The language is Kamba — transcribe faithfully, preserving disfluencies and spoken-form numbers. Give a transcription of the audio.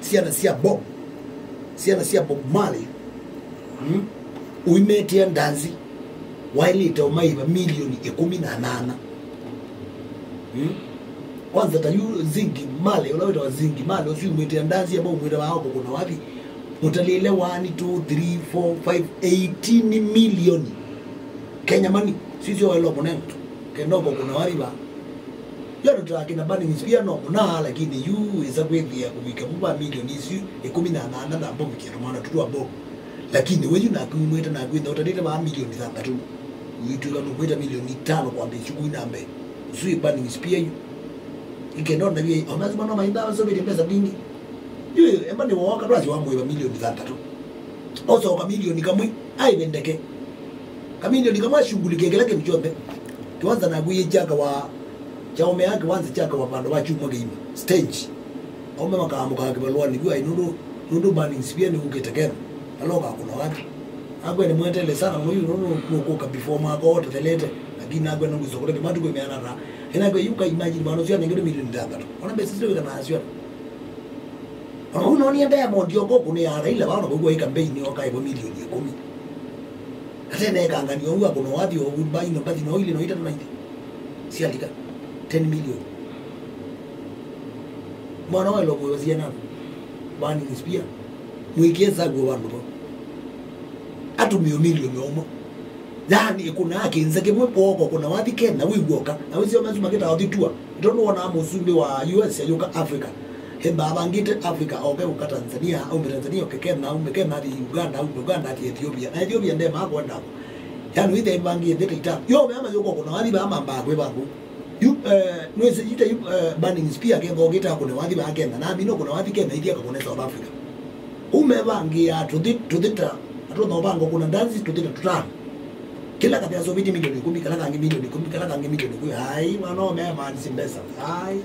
syana sya Bob, syana sya Bob Marley, mm? Ũimetea ndanzi, waĩlĩte ũmaĩva milioni ĩkũmi na nana. Mm? Kwanza ta yu Zingi Marley, ũla wĩtawa Zingi Marley, ũsu umwĩtĩa ndanzi amba umwĩta wao kũkũna wathi, mũtalĩle one, two, three, four, five, eighteen milioni Kenya money, sisyo waĩlwa kũnenga, kenda ũkũna wathi vaa. Yo ndoto yake na Burning Spear no mũnaa, lakini yu wĩsa kwĩthĩa kũvika vu va milioni isu ĩkũmi na nana na mbovu kĩndũ mwana tutwa mbovu. Lakini we yu naku umwĩte naku ĩtha ũtalĩte va milioni thanthatũ. Ũitwĩka nũkwĩta milioni itano kwambĩĩsya kũi na mbee. Ũsu ĩ Burning Spear yu. Ikenda ndavye, ona sima no maitha sovete mbesa mbingĩ. Yu, emba nĩ woka twasi wamwĩva milioni thanthatũ. Osoka milioni kamwe, aĩve ndeke. Kamilioni kamwe ashughulikie kĩla kĩndũ kyonthe. Kĩwanza naku yĩ kyaka wa, kyaũme ya kĩwanza kyaka wa vandũ va kyumwa kĩima. Stage. Aume makaamũkaa kĩvalũanĩ vu, ai, nũndũ, nũndũ Burning Spear nĩwũkĩte Kenya. Ala ũkakũna wathi. Akwe nĩmwetele sana mũno yu, nũndũ nũkũka before mwaka ũtethelete. Lakini akwe nũngwĩsa kũtete matukũ meana ata. Ena kwe yu ka imagine mwana ũcio anengetwe milioni thanthatũ. Ona mbesa icio wĩka nasyo. Ona ũu nonie Diamond yoko kũnĩa Raila, vaona kũigua ĩ campaign yoka ĩvo milioni ĩkũmi. Atene ekangania ũu akũna wathi o ũu, mbathi no, mbathi no ilĩ no itatũ na ilĩ. Sialika ten million. Mwana wa ĩlo kũyo siana. Burning Spear. Mwĩkie saguo vandũ vo. Atumio milioni ũmwe. Yaani, ĩkũnaa kĩnza kĩmwe kwoko, kũna wathi Kenya, wĩw'oka. Na wĩsio masu makĩtaa ũthi tour. Nĩ tondũ wonaa mũsumbĩ wa U S ayũka Africa. Embaa avangĩte Africa, oke ũka Tanzania, aume Tanzania, oke Kenya, aume Kenya, athi Uganda, aume Uganda, athi Ethiopia. Na Ethiopia ndemaa kwenda. Yaani, wĩthe ĩvangie nthĩ ta ita. Yo, mea mayũka kũna wathi vaa mambaa kwĩ vangu. Yu, eh, nwĩsĩ, yu ta yu, eh, Burning Spear kethokĩte akũne wathi vaa Kenya. Na amina kũna wathi Kenya, ithi akakũne South Africa. Ũu mevangĩaa tũthi, tũthi ta, atũtha ũvanga kũna ndanzi tũthi ta tũtano. Kĩla kathĩ asovĩtye milioni ĩkũmi, kala kangĩ milioni ĩkũmi, kala kangĩ milioni ĩkũmi. Ai, mwana ũme amanisi mbesa. Ai.